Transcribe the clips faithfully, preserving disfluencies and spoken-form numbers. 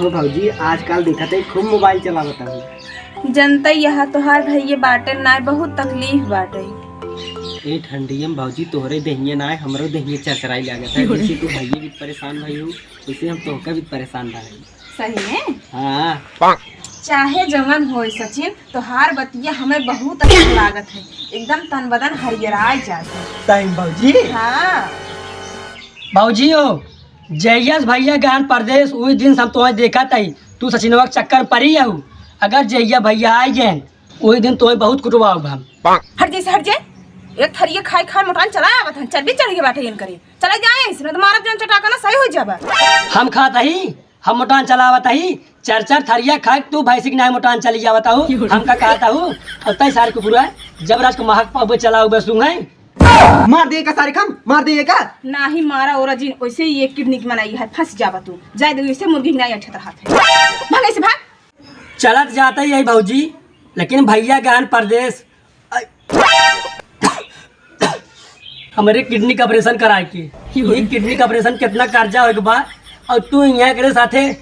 ओ भौजी, आजकल देखत है खूब मोबाइल चलावत हूँ। जनतै यह तोहार भैये बाटे नाय, बहुत तकलीफ बाटे। ए ठंडिया में भौजी तोहरे देहिया नाय, हमरो देहिया चरचराई लागत है। जैसे तू भैये भी परेशान भई हो, वैसे हम तोहका भी परेशान रहे। सही में? हाँ। चाहे जवन होय सचिन, तोहार बतिया हमें बहुत अच्छा लागत है, एकदम तन बदन हरियराय जात है। सही में भौजी? हाँ। भौजी हो, जहिया से भैया गहन परदेस, उही दिन से हम तोहई देखत हई, तू सचिनवा के चक्कर में परी हऊ। अगर जहिया भैया आइ गए, उही दिन तोहई बहुत कुटवाउब हम। हट जे से, हट जे। एक थरिये खाए खाए मोटान चला आवत हन, चर्बी चढ़ गए बाटे इनकरे। चला जाए ऐसे, न तो मारब जौन चटाका ना सही हो जाबा। हम खात हई, हम मोटान चलावत हई, चार चार थरिया खाए तू भैंसी के नाई मोटान चली जावत हऊ। हम का कहत हऊ, और तय सारे कुकुरा, जब राज को महक पाबे चलाऊ बे सुंघे। मार दे का सारे खम, मार दे का। नाही मारा ओरा जिन, वैसे ही एक किडनी के मनाई है, फंस जाबा तू। जाए दे, वैसे मुर्गी के नाई अच्छा तरह है। भाग ऐसे भाग। चलत जात ही है भौजी, लेकिन भैया गहन परदेस, हमरे किडनी का ऑपरेशन कराए के। ये किडनी का ऑपरेशन कितना कर्जा होए के बा, और तू यहाँ एकरे साथे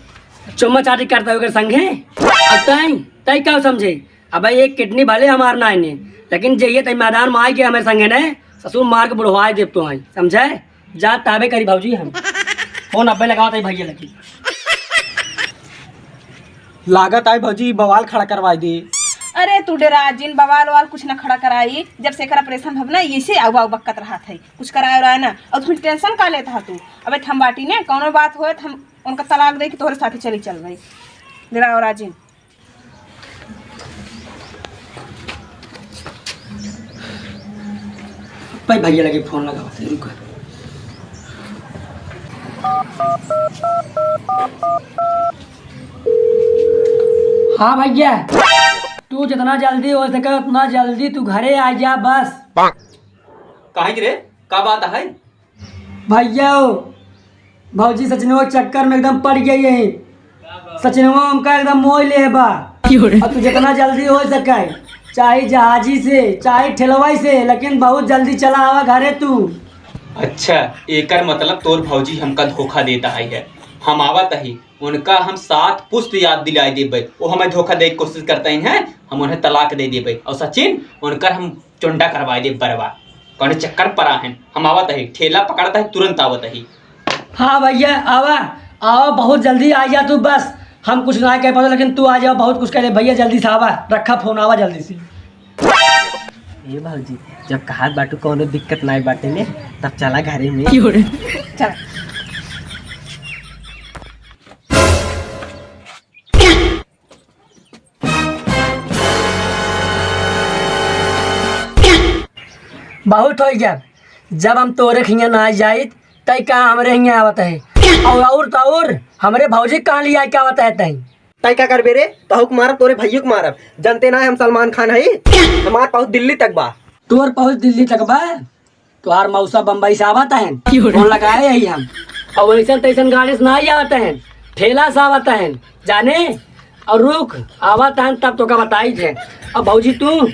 चुम्मा चाटी करता होकर संगे। अब तय, तय का समझे? अब ये किडनी भले हमार ना आने, लेकिन जे ये तय मैदान में आए के हमारे संगे ने, ससुर मार के बुढ़वाए देब तो आई, समझे? जा ताबे करी भौजी हम। फोन अब्बे लगावत है भैया लगी। लागत आई भौजी बवाल खड़ा करवाई दे। अरे तू डेरा जिन, बवाल वाल कुछ ना खड़ा कराई। जब से एकर ऑपरेशन भव ना, इसे आऊ आऊ बक्कत रहत है, कुछ कराए उराए ना। और तुम टेंशन का लेत हा तू? अबे हम बाटी ने, कौनो बात होए त हम उनका तलाक दे के तोहरे साथे चली चल भाई। डेरा और राजिन। भाई, भैया लगे फोन लगावत है, रुक। हाँ भैया, तू जितना जल्दी हो सके उतना जल्दी तू घरे आ जा बस। काहे रे, का बात है? भैया हो, भौजी सचिनवा के चक्कर में एकदम पड़ गई है। सचिनवा हमका एकदम मोह ले बा। क्यों रे? अब तू जितना जल्दी हो सके, चाहे जहाजी से, चाहे ठेलवाई से, लेकिन बहुत जल्दी चला आवा घरे तू। अच्छा, एकर मतलब तोर भौजी हमका धोखा देता है, है। हम आवत ही, उनका हम सात पुस्त याद दिलाए देबे, वो हमें धोखा दे के कोशिश करता है, हम उन्हें तलाक दे देबे। और सचिन, उनकर हम चुंडा करवाए देब बर्बाद। कौने चक्कर परा है, हम आवत ही, ठेला पकड़ता है, तुरंत आवत ही। हाँ भैया, आवा, आवा, बहुत जल्दी आ जा तू, बस हम कुछ ना कह पाते, लेकिन तू आ जा, बहुत कुछ कह ले भैया, जल्दी से आवा, रखा फोन, आवा जल्दी से। ए भौजी, जब कहात बाटू कौनो दिक्कत नाई बाटे ने, तब चला घरे में। चला। बहुत हो गया, जब हम तोरे खिया ना जाइत, तई का हमरे हियाँ आवत है? और, और तो और, हमरे भौजी कहाँ ले आके आवत है तई? तई का करबे रे? तहु के मारब, तोरे भैया के मारब। जनते ना हम सलमान खान हई, हमार पहुँच दिल्ली तक बा। तोर पहुँच दिल्ली तक बा? तोहार मौसा बम्बई से आवत हैं, क्यों रे? फोन लगाए ही हम। और वैसन तैसन गाड़ी से ना आवत हैं, ठेला से आवत हैं, जाने। और रुक, आवत हैं तब तोका बताई थे। अब भौजी तू,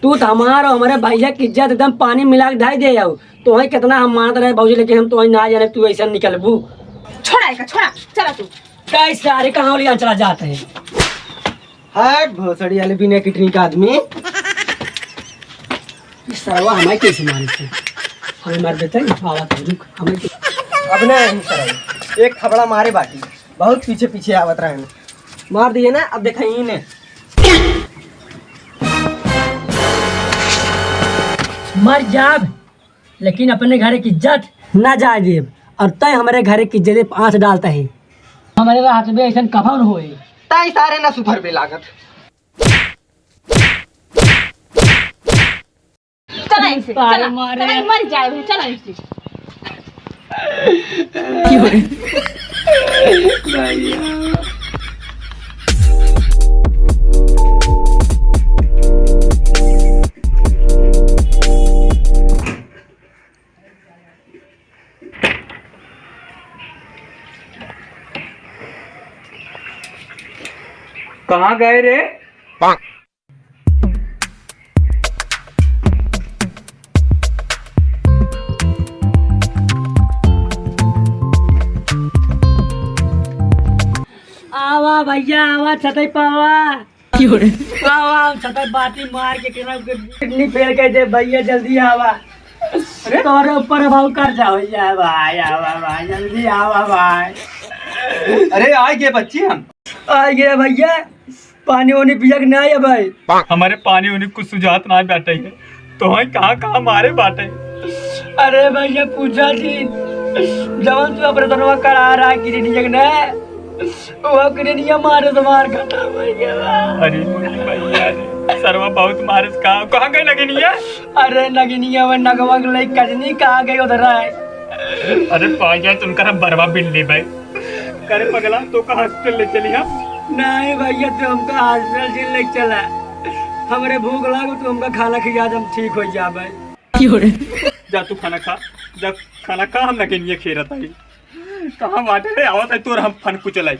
तू तो हमार और हमारे भैया की इज्जत एकदम पानी मिला के ढाई दे जाऊ। तोहे कितना हम मानत रहे भौजी, लेकिन हम तोहे ना जाने तू ऐसा निकलबू। छोड़ा एका, छोड़ा, चला तू। कई सारे कहाँ ले चला जाते हैं। हट भोसड़ी वाले बिना किडनी का आदमी। ये सरवा हमारे कैसे मारे थे? हमें मार देते हैं, आवा तो रुक, हमें तो अब ना नहीं सरवा। एक थबड़ा मारे बाकी, बहुत पीछे पीछे आवत रहे। मार दिए ना, अब देखा ही ने। मर जाब, लेकिन अपने घर की इज्जत ना जाए देब। और तय हमारे घर की इज्जत पे आँच डालता है। हमारे रात में ऐसा कफन होए। तय सारे ना सुधर बे लागत। चला इसे, सारे चला, मारे। चला, मर जाए, चला इसे। कहाँ गए रे? आ भैया, आवा छतई पावा। आवा, आवा, छतई बाटी मार के केना के किडनी फेल कर दे भैया, जल्दी आवा। अरे? तोरे ऊपर भाव कर जाओ भैया, भाई, आवा भाई, जल्दी आवा भाई। अरे, आ गए बच्ची हम। आ गए भैया, पानी वानी पिया के ना आया भाई? हमारे पानी वानी कुछ सुझात ना बाटे है, तो हम कहाँ कहाँ मारे बाटे। अरे भैया पूछा जी, जवन तू ऑपरेशनवा करा रहा किडनिया के ना, वो किडनिया मारे से मार खत्म हो गया। अरे भैया रे, सरवा बहुत मारे से कहाँ, कहाँ गई नगिनिया? अरे नगिनिया वो नगवा के लई कजनी कहाँ गई उधर है? अरे पाँच हजार तुमका हम बरवा बिल ले भाई। करे पगला, तो का हॉस्पिटल ले चली हम? नहीं भैया, तू हमका हॉस्पिटल जिन ले चला। हमरे भूख लागो, तू हमका खाना खिया दे, हम ठीक हो जाबे। जा तू खाना खा, जा खाना खा, हम नगिनिया खेरत आई। कहाँ बाटे रे, आवत है तोर हम फन कुचलाई।